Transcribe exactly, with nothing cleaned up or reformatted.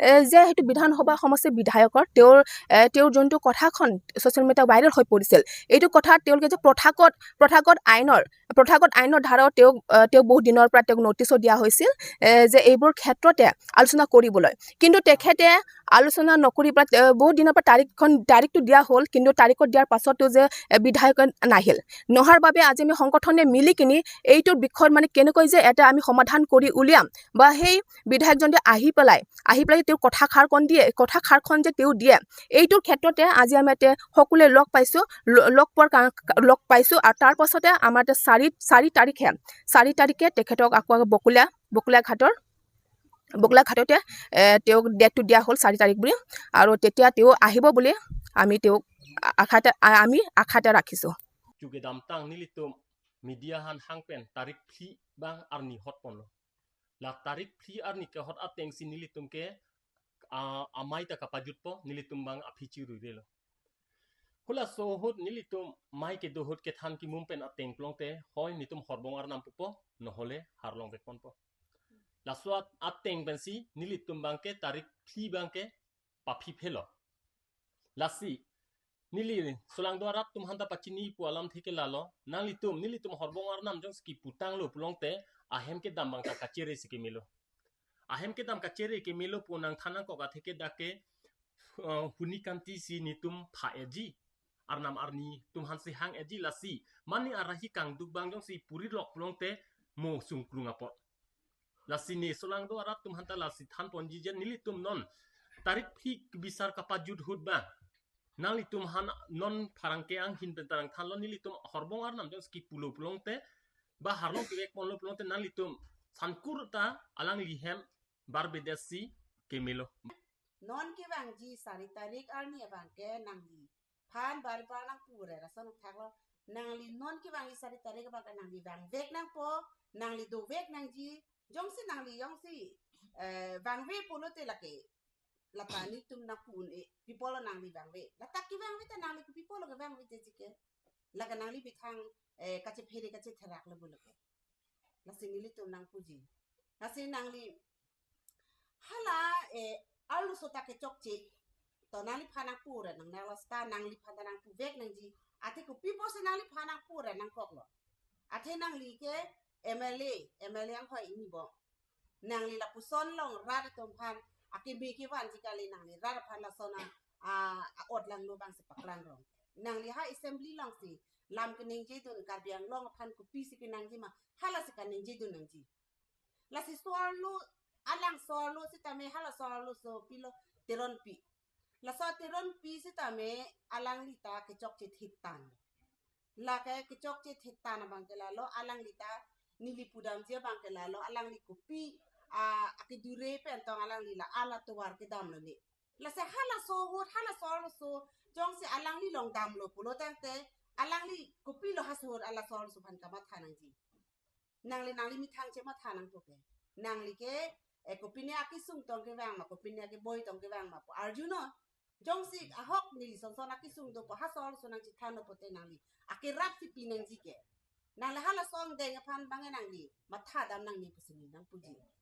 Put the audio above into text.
এ, যে সেইটো বিধানসভা সমষ্টিৰ বিধায়কৰ তেওঁৰ, এ, তেওঁৰ যোনটো কথাখন ছ'চিয়েল মিডিয়াত ভাইৰেল হৈ পৰিছিল, এইটো কথা তেওঁলোকে যে প্ৰথাগত, প্ৰথাগত আইনৰ, প্ৰথাগত আইনৰ ধাৰাও তেওঁক, এ, তেওঁক বহুত দিনৰ পৰা তেওঁক নটিচো দিয়া হৈছিল, এ, যে এইবোৰ ক্ষেত্ৰতে আলোচনা কৰিবলৈ। কিন্তু তেখেতে আলোচনা নকৰি পেলাই, এ, বহুত দিনৰ পৰা তাৰিখখন, তাৰিখটো দিয়া হ'ল, কিন্তু তাৰিখত দিয়াৰ পাছতো যে, এ, বিধায়কে নাহিল। নহাৰ বাবে আজি আমি সংগঠনে মিলি কিনি এইটোৰ বিষয়ত মানে কেনেকৈ যে এটা আমি সমাধান কৰি উলিয়াম বা সেই বিধায়কজন যে আহি পেলাই, আহি পেলাই তেওঁ কথাষাৰকণ দিয়ে, কথাষাৰখন যে তেওঁ দিয়ে, এইটোৰ ক্ষেত্ৰতে আজি আমি ইয়াতে সকলোৱে লগ পাইছো, ল-, লগ পোৱাৰ কা-, লগ পাইছো। আৰু তাৰ পাছতে আমাৰ ইয়াতে চাৰি, চাৰি তাৰিখে, চাৰি তাৰিখে তেখেতক আকৌ বকুলীয়া, বকুলীয়া ঘাটৰ, বকুলীয়া ঘাটতে, এ, তেওঁক ডেটটো দিয়া হ'ল চাৰি তাৰিখ বুলি। আৰু তেতিয়া তেওঁ আহিব বুলি আমি তেওঁক আশাতে, আ-, আমি আশাতে ৰাখিছো। Chuke damtang nelitum media han hang pen tarik phli bang arni hot ponlo. La tarik phli arni kehot atengsi nelitum ke, a, amei ta kapajutpo, nelitum bang aphi chiruirelo. Halaso ahut nelitum mei kedo ahut kethan kimum pen ateng pulote, hoi netum Horbong Arnam pupo, nohole harlong vekponpo. Laso at-, ateng pensi nelitum bang ke tarik phli bang ke paphi phelo. Lasi neli solangdo arat atum hanta pachini pu alamthe ke lalo, nanglitum, nelitum Horbong Arnam jongsi kiputanglo pulote, ahem kedam bang ta kachere si kemelo. Ahem kedam kachere kemelo pu nangthan nangkok athe ke dak ke, eh, huni kanti si netum pha-etji, arnam arni atum hansi hang-etji. Lasi mane arahi kangduk bang jongsi puri lok pulote mo sungkrung apot. Lasi ne solangdo arat atum hanta lasi than ponji jen, nelitum non tarik phli bisar kapajut ahut bang, nanglitum han non pherangke anghin pen ta nangthanlo, nelitum Horbong Arnam jongsi kipulo pulote ba harlong kevek ponlo pulote nanglitum sankur ta alangli hem barbedet si kemelo. Non kevangji sari tarik arni abang ke nangli phan bar bar nangpu re, lason thaklo. Nangli non kevangji sari tarik abang ke nangli vangvek nangpo, nangli dovek nangji, jongsi nangli jongsi, eh, vangve pulote lake, lata netum nangpu un-e, pi apotlo nangli vangve. Lata kevangve ta nangli kopi apotlo kevangve te ji ke. Lake nangli bithang, eh, kachephere kachetherak lo pulo ke. Lasi nelitum nangpuji. Lasi nangli hala, eh, arloso ta kechokche. To nangliphan nangpu ra nang, nanglo seta nangliphan ta nangpuvek nangji. Athe kopi apotsi nangliphan nangpu ra nangkoklo. Athe nangli ke M L A, M L A anghoi inibong. Nangli lapuson along rat atum aphan akimi kevanji kali, nangli rat aphan lason a, a, a-ot langno bangsi paklang rong. Nangli ha assembly alongsi lam keningjedun, Karbi Anglong aphan kopisi kenangji ma, halasi kaningjedun nangji. Lasi so-arlo, alang so-arlo sitame, halaso arloso pilo Teronpi. Laso Teronpi sitame alangli ta kechokche thektan. Lake kechokche thektan abang ke lalo, alangli ta neli pudamji abang ke lalo, alangli kopi, a, akedure pen tong alangli la-an atovar kedamlo ne. Lasi halaso ahut, halaso arloso, jongsi alangli along damlo pulo tangte, alangli kopilo halaso ahut halaso arloso aphan kamatha nangji. Nangli, nangli methang chematha nangpo ke. Nangli ke, eh, kopine akesung tong kevang ma, kopine akeboi tong kevang ma pu arjunon. Jongsi ahok neli son son akesung dopo, halaso arloso nangchethanlo pulote nangli akerap si pi nangji ke. Nangli halaso angdeng aphan bang ke nangli matha dam nangne pusi neli nangpuji.